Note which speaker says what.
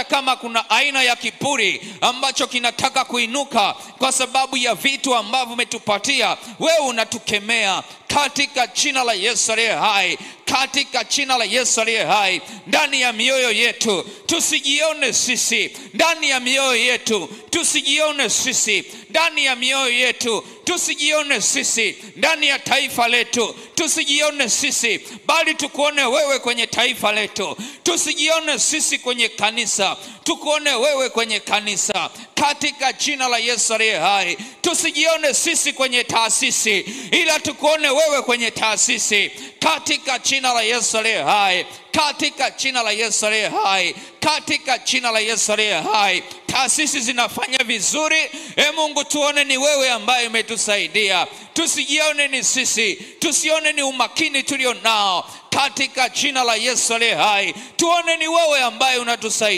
Speaker 1: Hata kama kuna aina ya kiburi ambacho kinataka kuinuka kwa sababu ya vitu ambavyo umetupatia, wewe unatukemea katika jina la Yesu aliye hai, katika jina la Yesu aliye hai. Ndani ya mioyo yetu tusijione sisi, ndani ya mioyo yetu tusijione sisi, ndani ya mioyo yetu tusijione sisi, ndani ya taifa letu tusijione sisi, bali tukuone wewe kwenye taifa letu. Tusijione sisi kwenye kanisa, tukuone wewe kwenye kanisa, katika jina la Yesu aliye hai. Tusijione sisi kwenye taasisi, ila tukuone wewe kwenye taasisi, katika jina la Yesu aliye hai, katika jina la Yesu aliye hai, katika jina la Yesu aliye hai. Taasisi zinafanya vizuri, Mungu, tuone ni wewe ambaye umetusaidia. Tusijione ni sisi, tusione ni umakini tulio nao, katika jina la Yesu aliye hai. Tuone ni wewe ambaye unatusaidia.